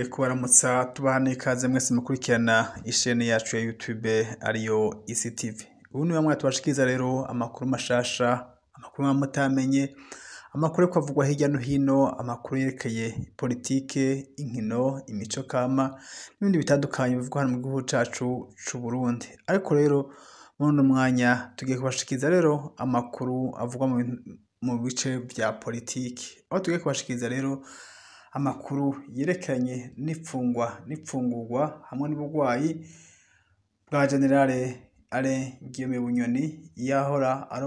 Twongeye kubaramutsa tubaha n'ikaze mwese mukurikirana isheni yacu ya YouTube ariyo ICTV. Ubu ni bamwe tubashikiriza rero amakuru mashasha, amakuru mwaba mutamenye, amakuru ariko avugwa hirya no hino, amakuru yerekeye politike, inkino, imico kama n'ibindi bitandukanye bivugwa hano mu gihugu cacu c'Uburundi. Ariko rero muri uno mwanya tugiye kubashikiriza rero amakuru avugwa mu bice vya politike. Aho tugiye kubashikiriza rero amakuru yerekeranye n'ipfungwa n'ipfungurwa hamwe n'uburwayi bwa Generale Alain Guillaume Bunyoni yahora ari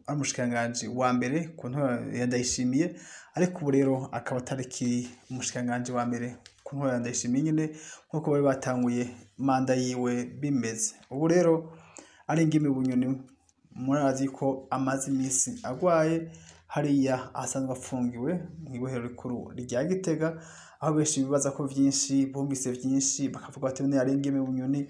umushikiranganji wa mbere ku ntwaro ya Ndayishimiye, ariko ubu rero akaba atarikiri umushikiranganji wa mbere ku ntwaro ya Ndayishimiye nyene nk'uko bari batanguye manda yiwe bimeze. Ubu rero Alain Guillaume Bunyoni murazi ko amaze imisi agwaye hariya asanzwe afungiwe mw'ibohero rikuru rya Gitega, aho benshi bibaza ko vyinshi bumvise vyinshi bakavuga bati none Alain Guillaume Bunyoni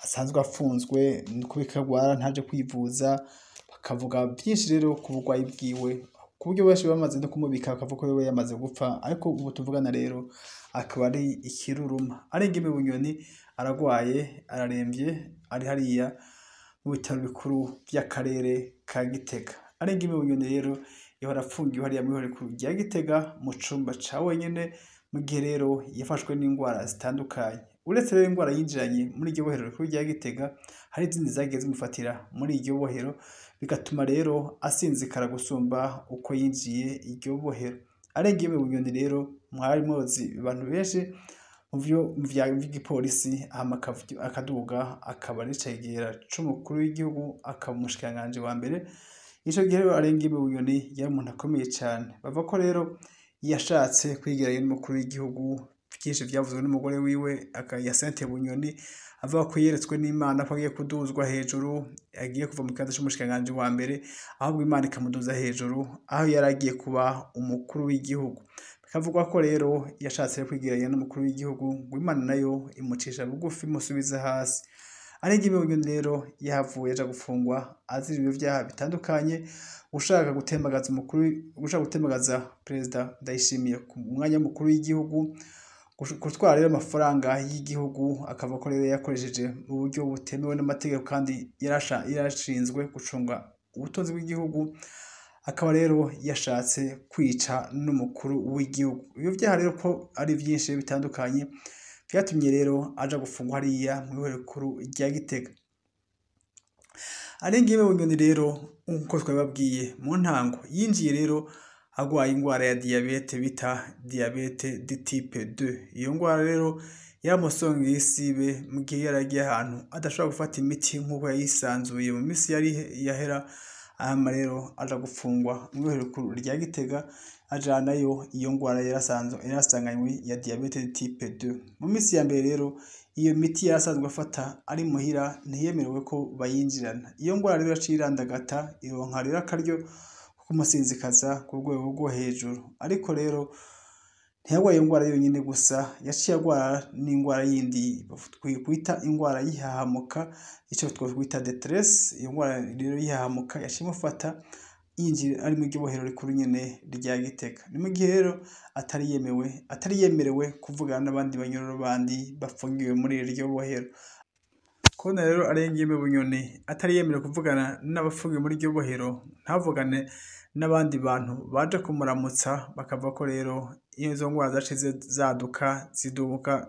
asanzwe afunzwe kubera agwara ntaje kwivuza, bakavuga vyinshi rero ku burwayi bwiwe, ku buryo benshi bamaze no kumubika bakavuga ko yoba yamaze gupfa, ariko ubu tuvugana rero akaba ari ikiruruma. Alain Guillaume Bunyoni aragwaye, araremvye, ari hariya mu bitaro bikuru vy'akarere ka Gitega. Alain Guillaume Bunyoni rero yahora afungiwe hariya mw'ibohero rikuru rya Gitega mu cumba ca wenyene, mu gihe rero yafashwe n'ingwara zitandukanye. Uretse rero ingwara yinjiranye muri iryo bohero rikuru rya Gitega, hari izindi zagiye zimufatira muri iryo bohero, bigatuma rero asinzikara gusumba uko yinjiye iryo bohero. Alain Guillaume Bunyoni rero mwari muzi abantu benshi mu vy'igipolisi, hama akaduga akaba ari icegera c'umukuru w'igihugu, akaba umushikiranganji wa mbere. Ico gihe rero Alain Guillaume Bunyoni yari umuntu akomeye cane. Bavuga ko rero yashatse kwigeranya n'umukuru w'igihugu, vyinshi vyavuzwe n'umugore wiwe Hyacinthe Bunyoni, avuga ko yeretswe n'Imana ko agiye kuduzwa hejuru, agiye kuva mu kibanza c'umushikiranganji wa mbere, ahubwo Imana ikamuduza hejuru, aho yari agiye kuba umukuru w'igihugu. Bikavugwa ko rero yashatse kwigeranya n'umukuru w'igihugu, ngo Imana nayo imucisha bugufi imusubiza hasi. Alain Guillaume Bunyoni rero yahavuye aja gufungwa azira ivyaha bitandukanye, gushaka gutembagaza umukuru, gushaka gutembagaza Perezida Ndayishimiye ku mwanya w'umukuru w'igihugu, gutwara rero amafaranga y'igihugu, akavuga ko rero yakoresheje mu buryo butemewe n'amategeko kandi yarashinzwe gucunga ubutunzi bw'igihugu, akaba rero yashatse kwica n'umukuru w'igihugu. Ivyo vyaha rero ko ari vyinshi bitandukanye vyatumye rero aja gufungwa hariya mw'ibohero rikuru rya Gitega. Alain Guillaume Bunyoni rero nkuko twabibabwiye mu ntango, yinjiye rero agwaye ingwara ya diyabete bita diyabete de type 2. Iyo ngwara rero yaramusongeye isibe mu gihe yari agiye ahantu adashobora gufata imiti nkuko yayisanzuye mu misi yari yahera, hama rero aja gufungwa mw'ibohero rikuru rya Gitega, ajanayo iyo ngwara yarasanganywe ya diyabete de type 2. Mu misi ya mbere rero iyo miti yarasanzwe afata ari muhira ntiyemerewe ko bayinjirana. Iyo ngwara rero yaciye irandagata, ironka rero akaryo ko kumusinzikaza ku rwego rwo hejuru. Ariko rero ntiyagwaye iyo ngwara yonyene gusa, yaciye agwara n'ingwara yindi twita ingwara y'ihahamuka, ico twokwita détresse. Iyo ngwara rero y'ihahamuka yaciye imufata yinjira ari mw'iryo bohero rikuru nyene rya Gitega. Ni mu gihe rero atari yemerewe kuvugana n'abandi banyororo bandi bafungiwe muri iryo bohero. Kubona rero Alain Guillaume Bunyoni atari yemerewe kuvugana n'abafungiwe muri iryo bohero, ntavugane n'abandi bantu baje kumuramutsa, bakavuga ko rero izo ngwara zaciye zaduka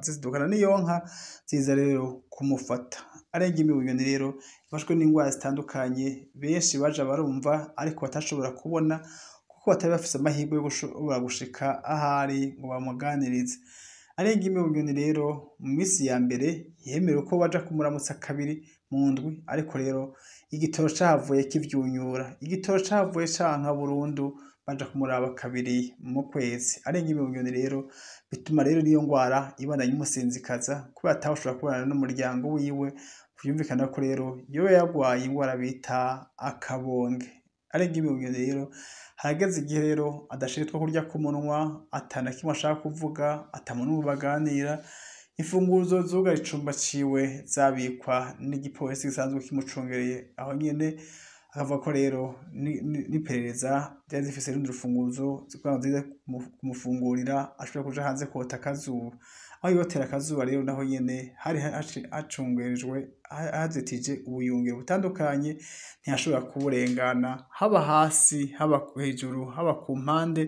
zidukana n'iyonka ziza rero kumufata. Alain Guillaume Bunyoni rero yafashwe n'ingwara zitandukanye, benshi baja barumva ariko batashobora kubona kuko batari bafise amahirwe yo gushobora gushika ahari ngo bamuganirize. Alain Guillaume Bunyoni rero mu misi ya mbere yemerewe ko baja kumuramutsa kabiri mu ndwi, ariko rero igitoro cahavuye kivyunyura, igitoro cahavuye canka burundu, baja kumuraba kabiri mu kwezi. Alain Guillaume Bunyoni rero bituma rero n'iyo ngwara ibandanya imusinzikaza kubera atashobora kubonana n'umuryango wiwe, vyumvikana ko rero yoba yagwaye ingwara bita akabonge. Alain Guillaume Bunyoni rero harageze igihe rero adashira utwo kurya ku munwa, ata na kimwe ashaka kuvuga, ata muntu n'umwe baganira. Imfunguruzo zugaye icumba ciwe zabikwa n'igipolisi gisanzwe kimucungereye aho nyene, Akavuga ko rero n'iperereza ryari zifise urundi rufunguzo kugira ngo zize kumufungurira ashobore kuja hanze kota akazuba. Aho yotera akazuba rero naho nyene hari hacungerejwe, hazitije ubuyungiro butandukanye, ntiyashobora kuburengana, haba hasi, haba hejuru, haba ku mpande,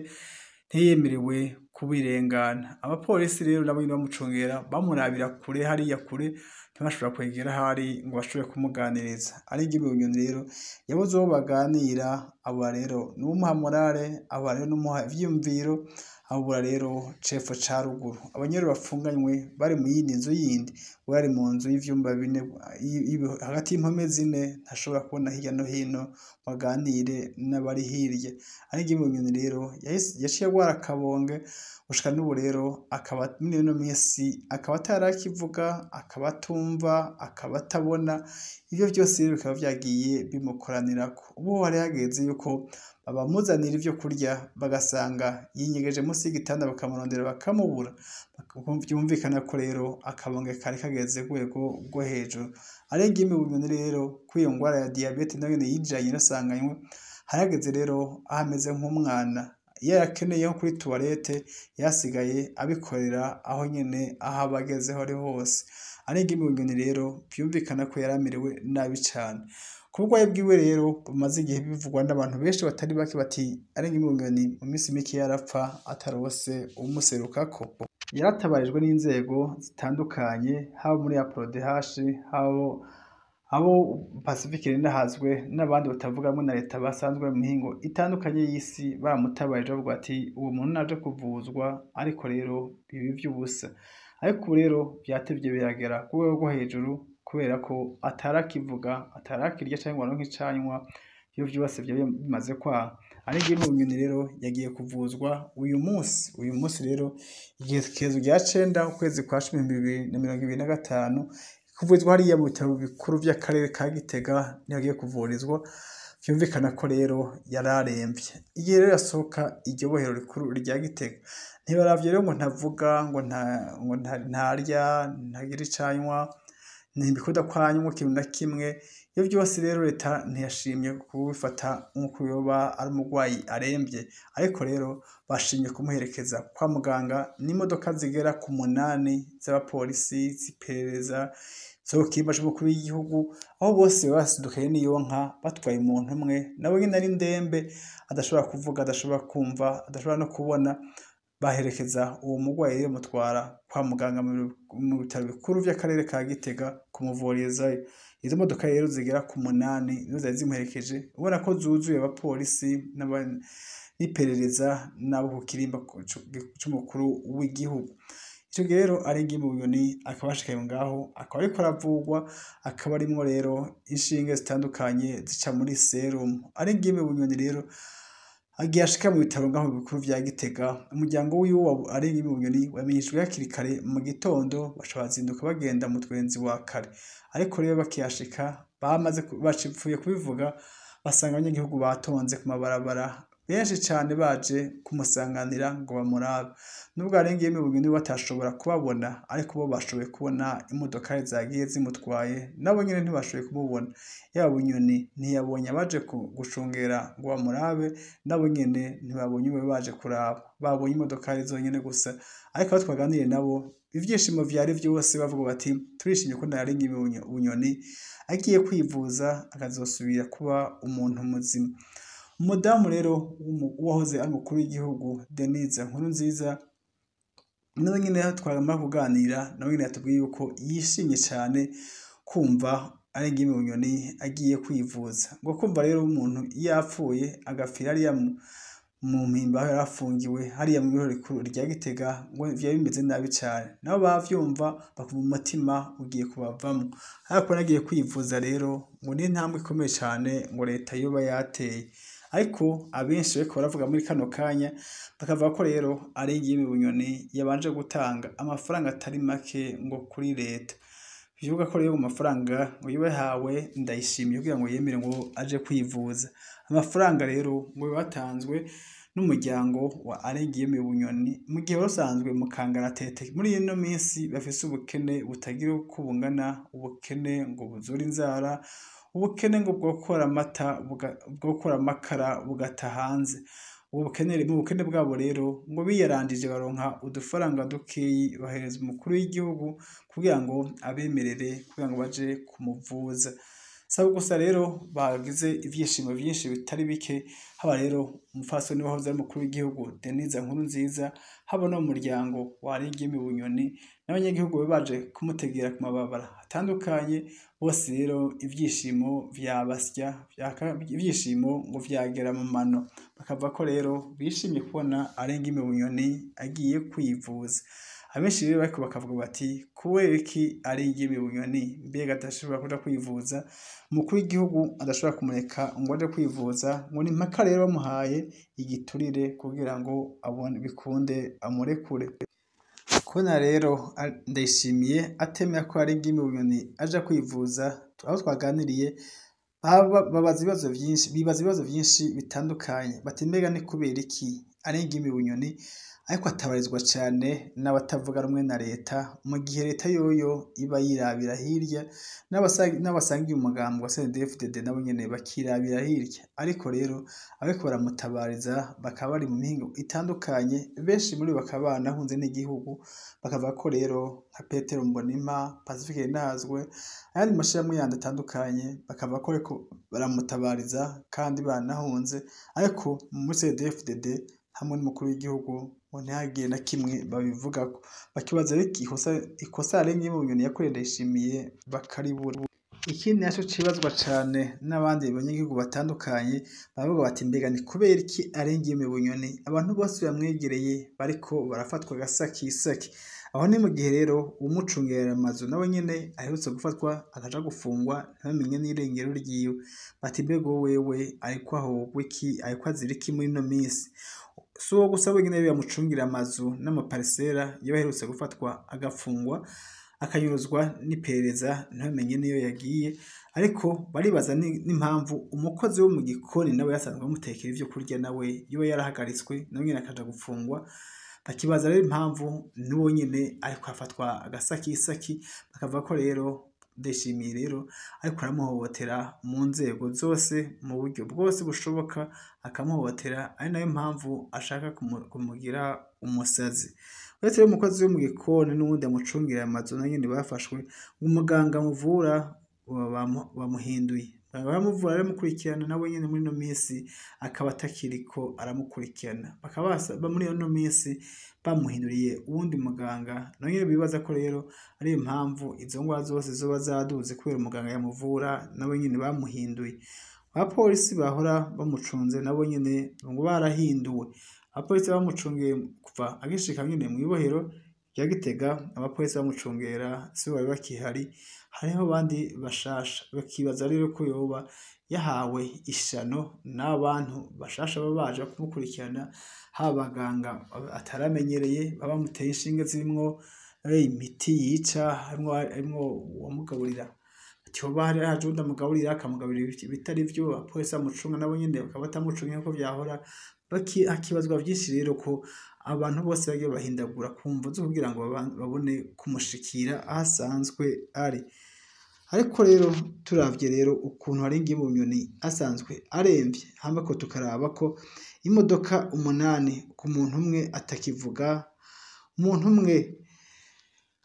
ntiyemerewe kubirengana. Abapolisi rero nabo nyene bamucungera, bamurabira kure hariya kure, ntibashobora kwegera ahari ngo bashobore kumuganiriza. Arengeye Bunyoni rero yabuze uwo baganira, abura rero n'uwumuha morale, abura rero n'uwumuha ivyiyumviro, abura rero cepfo ca ruguru. Abanyene bafunganywe bari mu yindi nzu yindi, we ari mu nzu y'ivyumba bine, hagati y'impome zine, ntashobora kubona hirya no hino ngo aganire n'abari hirya. Arengeye Bunyoni rero yaciye agwara akabonge, gushika n'ubu rero akaba muri ino minsi akaba atarakivuga, akaba atumva, akaba atabona. Ivyo vyose rero bikaba vyagiye bimukoranirako. Ubu hari hageze yuko babamuzanira ivyo kurya, bagasanga yinyegeje munsi y'igitanda, bakamurondera bakamubura. Vyumvikana ko rero akabonge kari kageze rwego rwo hejuru. Arengeye Bunyoni rero kuri iyo ngwara ya diyabete nayo nyene yijanye yarasanganywe, harageze rero aho ameze nk'umwana. Iyo yakeneye nko kuri tuwarete yasigaye abikorera aho nyene aho aba ageze aho ari hose. Arengeye Bunyoni rero vyumvikana ko yari amerewe nabi cane. Ku burwayi bwiwe rero bumaze igihe bivugwa n'abantu benshi batari bake, bati Arengeye Bunyoni mu minsi mike yarapfa atarose uwumuserukako. Yaratabarijwe n'inzego zitandukanye, haba muri APRODH, haba abo Pacifique Rinahazwe n'abandi batavuga rumwe na leta basanzwe mu mihingo itandukanye y'isi, baramutabarije bavuga ati uwo muntu naje kuvuzwa, ariko rero bibi vy'ubusa. Ariko ubu rero vyatevye biragera ku rwego rwo hejuru, kubera ko atarakivuga, atarakirya canke ngo aronke icanywa, ivyo vyose vyari bimaze kwanka. Arengeye Bunyoni rero yagiye kuvuzwa uyu munsi. Uyu munsi rero igerekezo rya 9 ukwezi kwa 10 2025, kuvurizwa hariya mu bitaro bikuru vy'akarere ka Gitega niho agiye kuvurizwa. Vyumvikana ko rero yararemvye. Igihe rero yasohoka iryo bohero rikuru rya Gitega, ntibaravye rero ngo ntavuga, ngo ntarya, ntagira icanywa, ntibikunda kwanywa ikintu na kimwe. Ivyo vyose rero leta ntiyashimye kubifata nk'uko yoba ari umurwayi aremvye, ariko rero bashimye kumuherekeza kwa muganga n'imodoka zigera ku 8 z'abapolisi z'iperereza zo ku kirimba c'umukuru w'igihugu, aho bose basidukanye n'iyo nka batwaye umuntu umwe, nawe nyene ari ndembe, adashobora kuvuga, adashobora kumva, adashobora no kubona. Baherekeza uwo murwayi rero bamutwara kwa muganga mu bitaro bikuru vy'akarere ka Gitega kumuvurizayo. Izo modoka rero zigera ku 8 nizo zari zimuherekeje, ubona ko zuzuye abapolisi n'iperereza n'abo ku kirimba c'umukuru w'igihugu. Ico gihe rero Arengeye Bunyoni akaba ashikaye ngaho, akaba ariko aravugwa, akaba arimwo rero inshinge zitandukanye zica muri serumu. Arengeye Bunyoni rero agiye ashika mu bitaro ngaho bikuru vya Gitega, umuryango wiwe wa Arengeye Bunyoni wamenyeshejwe hakiri kare mu gitondo, baca bazinduka bagenda mu twenzi wa kare. Ariko rero bakihashika bamaze bacipfuye kubivuga, basanga abanyagihugu batonze ku mabarabara benshi cane baje kumusanganira ngo bamurabe. Nubwo Arengeye Bunyoni batashobora kubabona, ariko bo bashoboye kubona imodokari zagiye zimutwaye, nabo nyene ntibashoboye kumubona. Yaba Bunyoni ntiyabonye abaje gushungera ngo bamurabe, nabo nyene ntibabonye uwo baje kuraba, babonye imodokari zonyene gusa. Ariko abo twaganiriye nabo ivyishimo vyari vyose, bavuga bati turishimye ko Arengeye Bunyoni agiye kwivuza akazosubira kuba umuntu muzima. Umudamu rero wahoze ari umukuru w'igihugu Denise Nkurunziza, nawe nyene twagomba kuganira, nawe nyene yatubwiye yuko yishimye cane kumva Arengeye Bunyoni agiye kwivuza. Ngo kumva rero umuntu yapfuye agapfira hariya mu mpimba aho yarafungiwe hariya mu ibiro rikuru rya Gitega, ngo vyari bimeze nabi cane. Nabo bavyumva bakumva umutima ugiye kubavamwo. Ariko nagiye kwivuza rero ngo ni intambwe ikomeye cane ngo leta yoba yateye. Ariko abenshi bariko baravuga muri kano kanya bakavuga ko rero Arengeye Bunyoni yabanje gutanga amafaranga atari make ngo kuri leta. Bivuga ko rero mu mafaranga ngo yoba yahawe Ndayishimiye kugira ngo yemere ngo aje kwivuza. Amafaranga rero ngo batanzwe n'umuryango wa Arengeye Bunyoni, mu gihe basanzwe mu kangaratete muri ino minsi bafise ubukene butagira uko bungana, ubukene ngo buzura inzara, Ubukene ngo bwokora amata, bwokora amakara bugata hanze. Ubu bukene, mu bukene bwabo rero ngo biyarandije baronka udufaranga dukeyi bahereza umukuru w'igihugu kugira ngo abemerere kugira ngo baje kumuvuza. Sabo gusa rero bagize ivyishimo vyinshi bitari bike, haba rero umupfasoni wahoze ari umukuru w'igihugu Denise Nkurunziza, haba no mu muryango wa Arenguiyeme Bunyoni n'abanyagihugu bari baje kumutegera ku mababara atandukanye. Bose rero ivyishimo vyabasya, ivyishimo ngo vyagera mu mano, bakavuga ko rero bishimye kubona Arenguiyeme Bunyoni agiye kwivuza. Abenshi rero bariko bakavuga bati kubera iki Arenguiyeme Bunyoni mbega adashobora kuja kwivuza, umukuru w'igihugu adashobora kumureka ngo aje kwivuza, ngo ni impaka rero bamuhaye igiturire kugira ngo abone bikunde amurekure. Kubona rero Ndayishimiye atemera ko Arenguiyeme Bunyoni aja kwivuza, aho twaganiriye babaza ibibazo vyinshi, bibaza ibibazo vyinshi bitandukanye, bati mbega ni kubera iki Arenguiyeme Bunyoni ariko atabarizwa cane n'abatavuga rumwe na leta, mu gihe leta yoyo iba yirabira hirya, n'abasangiye umugambi wa CNDD-FDD nabo nyene bakirabira hirya. Ariko rero abariko baramutabariza bakaba bari mu mihingo itandukanye, benshi muri bo bakaba banahunze n'igihugu, bakavuga ko rero nka Petero Mbonimpa, Pacifique Nahazwe, ayandi mashirahamwe yandi atandukanye, bakavuga ko bariko baramutabariza kandi banahunze, ariko muri CNDD-FDD hamwe n'umukuru w'igihugu ngo ntihagire na kimwe babivugako. Bakibaza rero ikosa Arenguiyeme Bunyoni yakoreye Ndayishimiye bakaribura. Ikindi naco cibazwa cane n'abandi banyagihugu batandukanye, baravuga bati mbega ni kubera iki Arenguiyeme Bunyoni abantu bose bamwegereye bariko barafatwa agasakisaki. Aho ni mu gihe rero uwumucungerera amazu nawe nyene aherutse gufatwa akaja gufungwa ntibamenye n'irengero ryiwe. Bati mbega wewe ariko ahogwa iki, ariko azira iki muri ino minsi? Si uwo gusa wenyene rero yamucungira amazu n'amaparisera yaba aherutse gufatwa agafungwa akanyuruzwa n'iperereza ntibamenye niyo yagiye, ariko baribaza n'impamvu umukozi wo mu gikoni nawe yasanzwe amutekera ivyo kurya nawe yoba yarahagaritswe nawe nyene akaja gufungwa. Bakibaza rero impamvu n'uwo nyene ariko afatwa agasakisaki, bakavuga ko rero Ndayishimiye rero ariko aramuhohotera mu nzego zose mu buryo bwose bushoboka akamuhohotera, ari nayo mpamvu ashaka kumugira umusazi. Uretse rero umukozi wo mu gikoni n'uwundi amucungira amazu nawe nyene bafashwe, umuganga amuvura bamuhinduye. Muganga baramuvura aramukurikirana nawe nyene muri ino minsi akaba atakiriko aramukurikirana. Bakaba muri ino minsi bamuhinduriye uwundi muganga, nawe nyene bibaza ko rero ariyo mpamvu izo ngwara zose zoba zaduze kubera umuganga yamuvura nawe nyene bamuhinduye. Abapolisi bahora bamucunze nabo nyene ngo barahinduwe. Abapolisi bamucungeye kuva agishika nyene mw'ibohero rya Gitega, abapolisi bamucungera sibo bari bakihari, hariho abandi bashasha. Bakibaza rero ko yoba yahawe ishano n'abantu bashasha baba baje kumukurikirana, haba abaganga ataramenyereye baba bamuteye inshinge zirimwo imiti yica, harimwo uwamugaburira. Ati hoba hari haje uwundi amugaburira akamugaburira ibitari vyo, abapolisi bamucunga nabo nyene bakaba batamucunga nkuko vyahora. Hakibazwa vyinshi rero ko abantu bose bagiye bahindagura ku mvo zo kugira ngo babone kumushikira aho asanzwe ari. Ariko rero turavye rero ukuntu Arenguiyeme Bunyoni asanzwe aremvye, hama ko tukaraba ko imodoka 8 ku muntu umwe atakivuga, umuntu umwe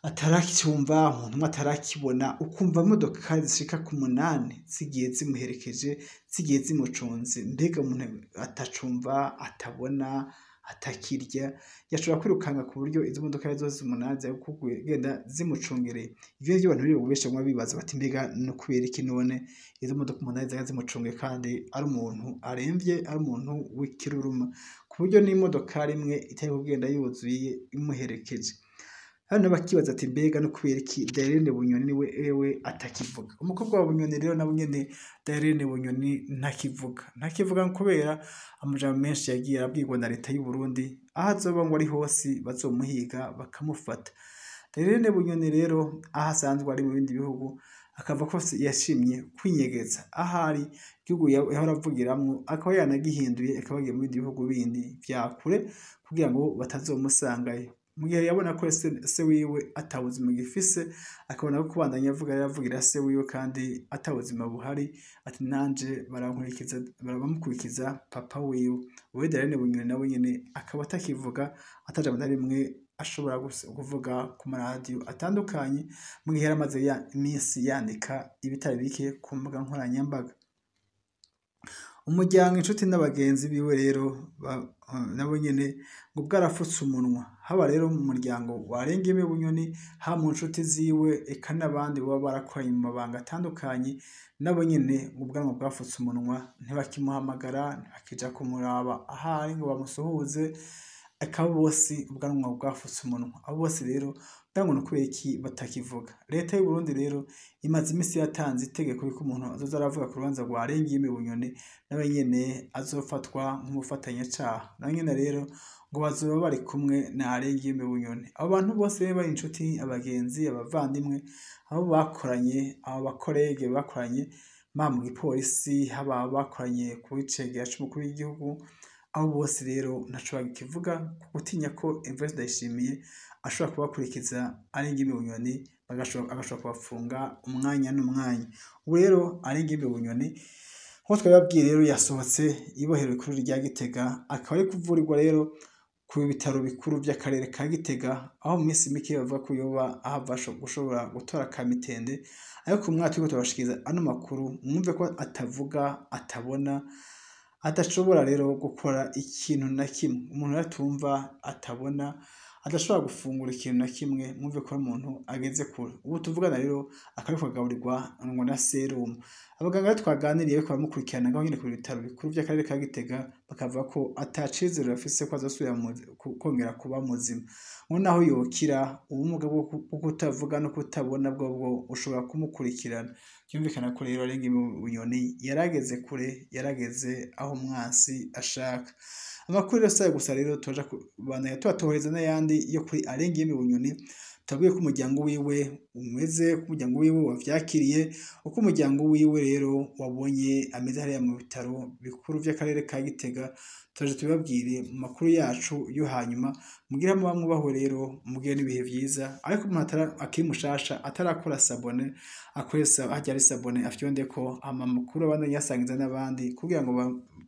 ataracyumva, umuntu umwe atarakibona, ukumva imodoka zishika ku 8 zigiye zimuherekeje, zigiye zimucunze. Mbega umuntu atacumva, atabona, atakirya, yashobora kwirukanga ku buryo izo modoka zose 8 zari kugenda zimucungereye. Ivyo nivyo abantu rero benshi baguma bibaza bati mbega ni ukubera iki none izo modoka 8 zari zimucungeye kandi ari umuntu aremvye, ari umuntu w'ikiruruma, ku buryo n'imodoka rimwe itari kugenda yuzuye imuherekeje. Hano bakibaza ati mbega no kubera iki Darlene Bunyoni wewe atakivuga. Umukobwa wa Bunyoni rero nabo nyene Darlene Bunyoni ntakivuga. Ntakivuga kubera amajambo menshi yagiye arabwirwa na leta y'u Burundi, aho azoba ngo ari hose bazomuhiga bakamufata. Darlene Bunyoni rero aho asanzwe ari mu bindi bihugu akava ko yashimye kwinyegeza ahari igihugu yahora avugiramwo, akaba yanagihinduye akaba agiye mu bindi bihugu bindi vya kure kugira ngo batazomusangayo. Mu gihe yabona ko se wiwe atabuzima gifise, akabona ko kubandanya avuga yaravugira se wiwe kandi atabuzima buhari, ati nanje barankurikiza, bamukurikiza papa wiwe. Ubu Darlene Bunyoni nawe nyene akaba atakivuga, atajambo na rimwe ashobora kuvuga ku maradiyo atandukanye, mu gihe yaramaze iminsi yandika ibitari bike ku mbuga nkoranyambaga. Umuryango, inshuti n'abagenzi biwe rero nabo nyene ngo bwarafutse umunwa, haba rero mu muryango wa Arengiyeme Bunyoni, haba mu nshuti ziwe, eka n'abandi baba barakoranye mu mabanga atandukanye, nabo nyene ngo ubwanwa bwafutse umunwa, ntibakimuhamagara, ntibakija kumuraba ahari ngo bamusuhuze, eka bose ubwanwa bwafutse umunwa. Abo bose rero ngo ni kubera iki batakivuga? Leta y'u Burundi rero imaze iminsi yatanze itegeko yuko umuntu azoza aravuga ku rubanza rwa Arengiyeme Bunyoni nawe nyene azofatwa nk'umufatanyacaha. Nawe nyene rero ngo bazoba bari kumwe na Arengiyeme Bunyoni. Abo bantu bose rero bari inshuti, abagenzi, abavandimwe, abo bakoranye, abo bakorege bakoranye, haba mu gipolisi, haba bakoranye ku icegera c'umukuru w'igihugu, abo bose rero ntaco bakivuga ku gutinya ko Evariste Ndayishimiye ashobora kubakurikiza Arengiyeme Bunyoni, agashobora kubafunga umwanya n'umwanya. Ubu rero Arengiyeme Bunyoni nkuko twabibabwiye rero yasohotse ibohero rikuru rya Gitega, akaba ari kuvurirwa rero ku bitaro bikuru vy'akarere ka Gitega, aho mu minsi mike bavuga ko yoba ahava gushobora gutora kamitende. Ariko umwaka turiko turabashikiriza ano makuru, mwumve ko atavuga, atabona, adashobora rero gukora ikintu na kimwe. Umuntu rero atumva, atabona, adashobora gufungura ikintu na kimwe, mwumve ko ari umuntu ageze kure. Ubu tuvugana rero akaba ariko akagaburirwa ngo na serumu. Abaganga rero twaganiriye bariko baramukurikirana ngaho nyene ku bitaro bikuru vy'akarere ka Gitega, bakavuga ko ata cizere bafise ko azosubira kongera kuba muzima. Ngo naho yokira, ubumuga bwo kutavuga no kutabona bwobwo bushobora kumukurikirana. Vyumvikana ko rero Arengiyeme Bunyoni yarageze kure, yarageze aho umwansi ashaka. Amakuru rero sayo gusa rero turaja kubandanya tubatohereza n'ayandi yo kuri Arengiyeme Bunyoni. Tubabwiye ko umuryango wiwe umeze, ko umuryango wiwe wavyakiriye, uko umuryango wiwe rero wabonye ameze hariya mu bitaro bikuru vy'akarere ka Gitega. Turaje tubibabwire mu makuru yacu yo hanyuma. Mugire muba mwubahwe rero, mugire n'ibihe vyiza. Ariko umuntu akiri mushasha atarakora sabone, akore harya ari sabone afyondeko, hama amakuru abandanye yasangiza n'abandi kugira ngo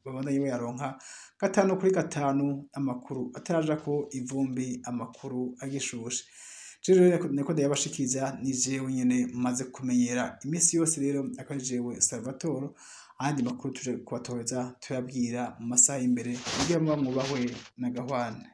babandanye bayaronka 5 kuri 5, amakuru atarajako ivumbi, amakuru agishushe. Rero niko ndayabashikiriza, ni jewe nyene maze kumenyera iminsi yose rero akaba jewe Salvatore. Ayandi makuru tuje kubatohereza tuyabwira mu masaha y'imbere. Mugire muba mwubahwe na gahwane.